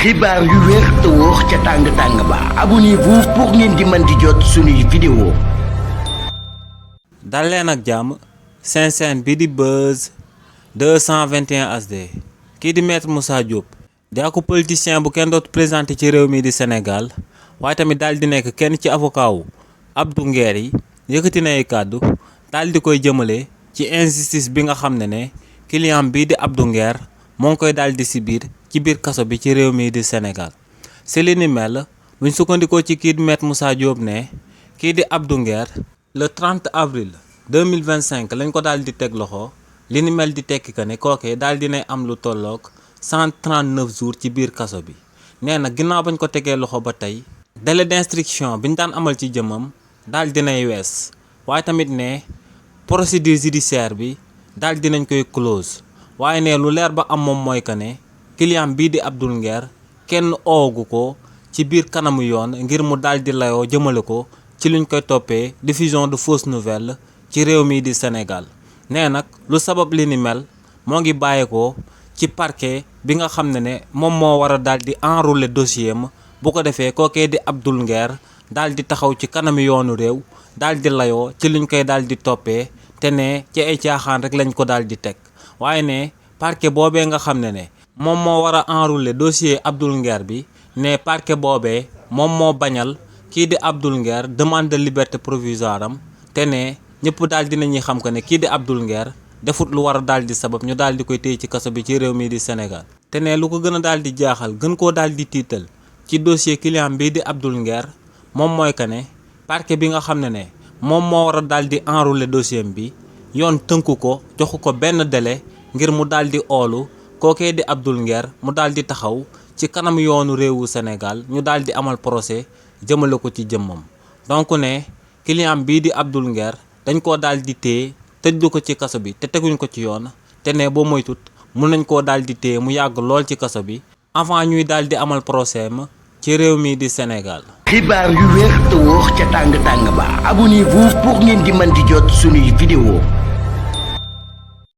xibaar yu wér te wóor ca tàng-tàng ba abonnez-vous pour ngeen di mën di jot suñuy vidéo. dal leen ak jàmm seen chaîne bi di Buzz 221 HD kii di maître Moussa Diop di ak politicien bu kenn dootu présenté ci réew mi di Sénégal waaye tamit daal di nekk kenn ci avocat wu Abdou Nguer yi yëkkati na ay kàddu daal di koy jëmale ci injustice bi nga xam ne client bii di Abdou Nguer moo ngi koy daal di si biir ci biir kaso bi ci réew mi di Sénégal si li ni mel buñ sukkandikoo ci kii di maître Moussa Diop ne kii di Abdou Nguer le 30 avril 2025 lañ ko daal di teg loxo li ni mel di tekki que ne kookee daal dinay am lu tolloog 139 jours ci biir kaso bi nee na ginnaaw bañ ko tegee loxo ba tey délai d'instruction biñ daan amal ci jëmam daal dinay wees waaye tamit ne procédure judiciaire bi daal dinañ koy close waaye ne lu leer ba am moom mooy que ne client bii di Abdou Nguer kenn oogu ko ci biir kanamu yoon ngir mu daal di layoo jëmale ko ci luñ koy toppee diffusion de fausses nouvelles ci réew mi di Sénégal nee nag lu sabab li ni mel moo ngi bàyyeekoo ci parquet bi nga xam ne moom moo war a daal di enrouler dossier am bu ko defee kookee di Abdou Nguer daal di taxaw ci kanamu yoonu réew daal di layoo ci luñ koy daal di toppee te ne ci ay caaxaan rek lañ ko daal di teg waaye ne parquet boobee nga xam ne moom moo war a enrouler dossier Abdou Nguer bi ne parquet boobee moom moo bañal kii di Abdou Nguer demande de liberté provisoire am te ne ñëpp daal dinañuy xam que ne kii di Abdou Nguer defut lu war a daal di sabab ñu daal di koy téye ci kaso bi ci réew mi di Sénégal te ne lu ko gën a daal di jaaxal gën koo daal di tiital ci dossier client bii di Abdou Nguer moom mooy que ne parquet bi nga xam ne moom moo war a daal di enrouler dossier bi yoon tënku ko joxu ko benn délai ngir mu daal di oolu kookee di Abdou Nguer mu daal di taxaw ci kanam yoonu réewu Sénégal ñu daal di amal procès jëmale ko ci jëmmam donc ne client bii di Abdou Nguer dañ koo daal di téye tëjlu ko ci kaso bi te teguñ ko ci yoon te ne boo moytut mun nañ koo daal di téye mu yàgg lool ci kaso bi avant ñuy daal di amal procès ma ci réew mi di Sénégal. xibaar yu wér te wóor ca tàng-tàng ba abonnez-vous pour ngeen di mën di jot suñuy vidéo.